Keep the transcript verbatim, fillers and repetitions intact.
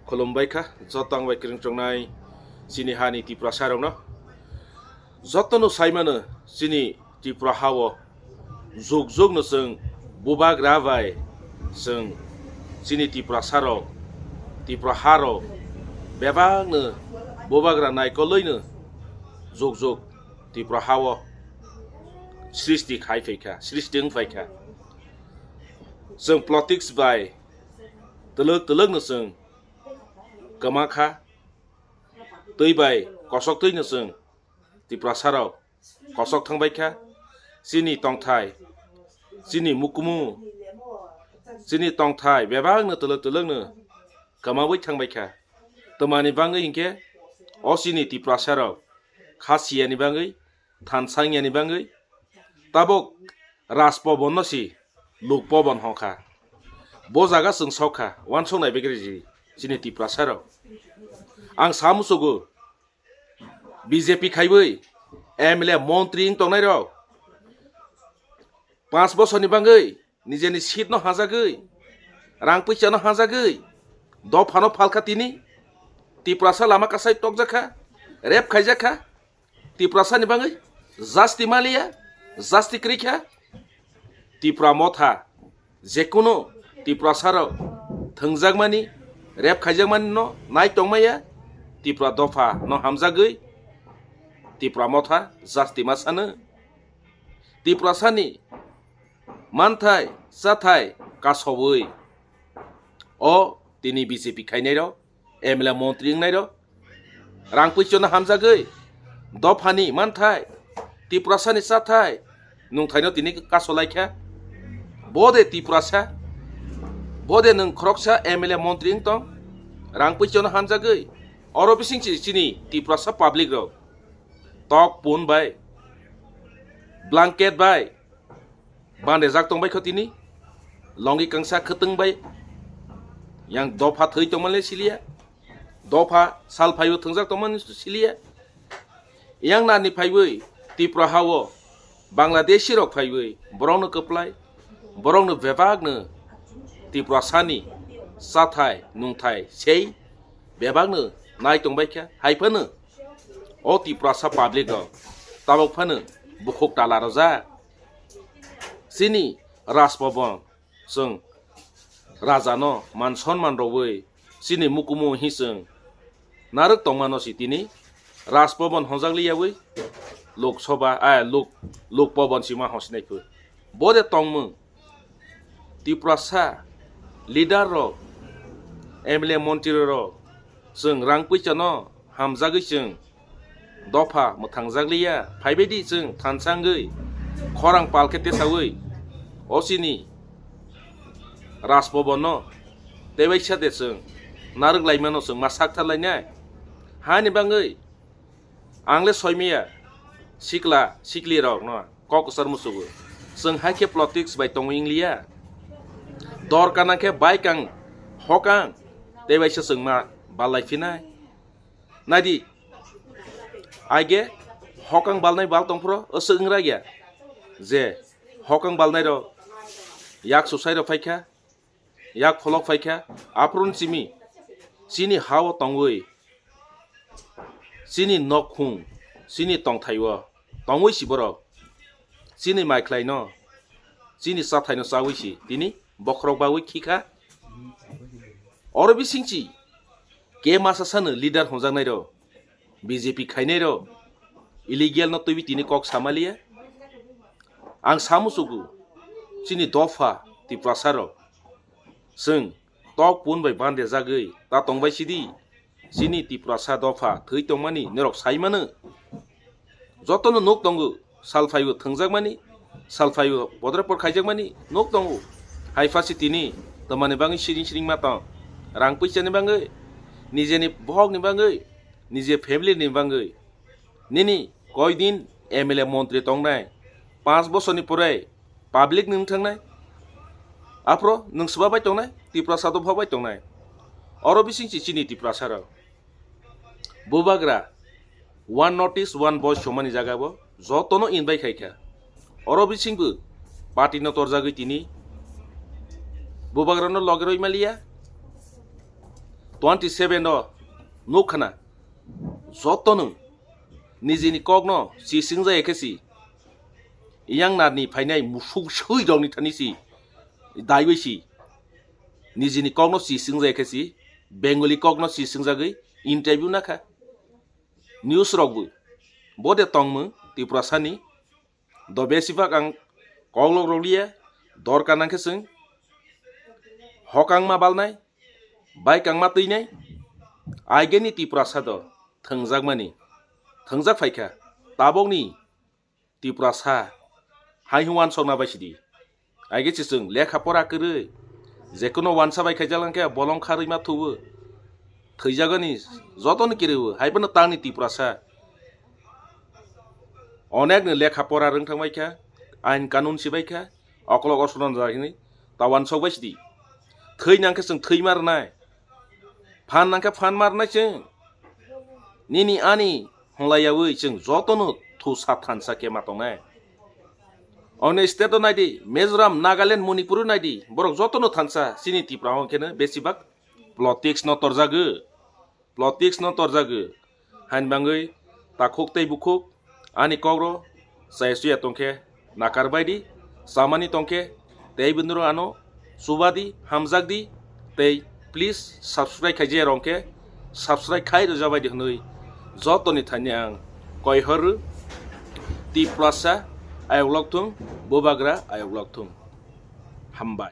Khulumbai kha joto ang bai kwrwng chongnai chini hani Tiprasa rokno. Jotono sai mano chini Tripura hao jug jug no chwng bubagra bai chwng chini Tiprasa rok, Tripura ha rok bebak no bubagra naikolwi no jug jug Tripura hao srishti khai phai kha, srishti wng phai kha. Chwng politics bai twlwk twlwk no chwng kwma kha, twi bai kosok twi no chwng Tiprasa rok kosok thang bai kha. Chini tongthai, chini mukumu, chini tongthai bebak no twlwk twlwk no kwmawi thang bai kha. Twmani bangwi hinkhe o chini Tiprasa rok kha siyani bangwi, thansang yani bangwi tabok Raj Bhavan no si Lok Bhavan hokha. Bo jaga chwng sokha, uansuk nai begre ji chini Tiprasa rok. Ang sa musugo B J P khaiwi M L A montri wng tongnai rok panch bosorni bangwi nijeni seat no hajagwi, rang puisa no hajagwi, dopha no phalkha tini. Tiprasa lama kasai tokjakha, rep khaijakha. Tiprasa ni bangwi jasti maliya, jasti krikha. Tipra motha, jekunu Tiprasa rok thwngjakmani, rep khaijakmani no nai tongmaya. Tipra dopha no hamjagwi Tipra motha jasti ma sano. Tiprasa ni manthai, chathai kasowi o tini B J P khainai rok, M L A montri wngnai rok, rang puichano hamjagwi dophani manthai, Tiprasani chathai, nungthaino tini kasolai kha. Bo de Tiprasa, bo de nwng khoroksa M L A montri wng tong, rang puichano hamjagwi, oro bising si chini Tiprasa public rok tok pun bai, blanket bai, bandejak tongbai kho tini, longi kangsa khwtwng bai, yang dopha thwi tongmani siliya, dopha sal phaibo thwngjak tongmani siliya, yang nani phaiwi Tripura hao Bangladeshi rok phaiwi borokno kwplai, borokno bebakno Tiprasani chathai nungthai sei bebakno nai tongbai kha, hai phano o Tiprasa public rok tabok phano bukhuk tala rwjak. Chini Raj Bhavan chwng raja no man sonman rwwi chini mukumu hi chwng narwk tongmano si tini Raj Bhavan honjak liyawi Lok Sabha, a, Lok, Lok Bhavan sima hosinai phu. Bo de tongmung Tiprasa leader rok, M L A montri rok chwng rang puisa no hamjagwi chwng dopha mwthangjakliya, phaibaidi chwng thansangwi khorang pal khe tesawi o chini Raj Bhavan no teibaisa de chwng narwk laimano chwng ma sak tharlainai. Hani bangwi ang le soimaya sikla sikli rok no kok kwchar musugo. Chwng hai khe politics bai tongwi wngliya. Dor kana khe bai kang hokang teibaisa chwng ma ballai phinai. Naidi, aige hokang balnai bal tongphro, aswk wngra ya je hokang balnai rok yak susai rok phaikha, yak pholok phaikha, aphron chimi chini hao tongwi, chini nokhung, chini tongthaio tongwi si borok chini maikhlaino, chini chathaino chawi si tini bokhorok bagwi khikha. Oro bisingchi ke masa sano leader honjaknai rok, B J P khainai rok, illegal no twiwi tini kok samaliya. Ang samusugo chini dopha Tiprasa rok chwng tok pun bai bande jagwi ta tongbai sidi. Chini Tiprasa dopha thwi tongmani norok sai mano. Jotono nuk tongo, sal phaibo thwngjakmani, sal phaibo podre por khaijakmani nuk tongo. Hai pha si tini twmani bagwi siring siring ma tong. Rang puisani bagwi, nijeni bohokni bagwi, nije family ni bagwi. Nini koi din M L A montri tongnai, panch bosorni pore public ni wng thangnai. Aphro nwng swba bai tongnai, Tiprasa dopha bai tongnai. Oro bising si chini Tiprasa rok. Bubagra, one notice, one voice somani jaga bo jotono invite khai kha. Oro bisingbo party no torjagwi tini bubagra no loge roi maliya. twenty seven o nuk khana joto nwng nijini kokno si swngjaya khe si yang narni phainai musuk swi rokni thani si daiwi si nijini kokno si swngjaya khe si Bengali kokno si swngjagwi interview nakha news rokbo bode tongmung Tiprasani do besibak ang koklok rokliya dorkar nangkhe chwng hokang ma balnai bai kangma twinai aigeni Tiprasa do thwngjakmani thwngjak phaikha tabokni Tiprasa hai hwnwi wansokna bai sidi. Aige se chwng lekha pora kwrwi, jekhuno wansa bai khaijak lang khe bolong kharwi ma thubo. Thwijagani jotono kwrwibo, haiphano tangni Tiprasa. Onekni lekha pora rwng thangbai kha, ain kanun sibai kha, okolog osonong jagini ta wansok bai sidi. Thwi nang khe chwng thwi ma rwnai. Phan nang khe phan ma rwnai chwng. Nini ani hwnlaiyawi chwng jotono thusa thansa khe ma tongnai. Oni state o naidi, Mizoram, Nagaland, Manipur o naidi, borok jotono thansa chini Tipra hwn kheno besibak politics no torjago. Politics no torjago. Hain bangwi takhuk tei bukhuk ani kokro chaya suya tongkhe nakar bai di, chamani tongkhe tei binduro ano chuba di, hamjak di, tei please subscribe khaijaya rong khe subscribe khai rwja bai di hwnwi jotoni thani ang koi horo. Tiprasa ayok lok thung, bubagra ayok lok thung. Hambai.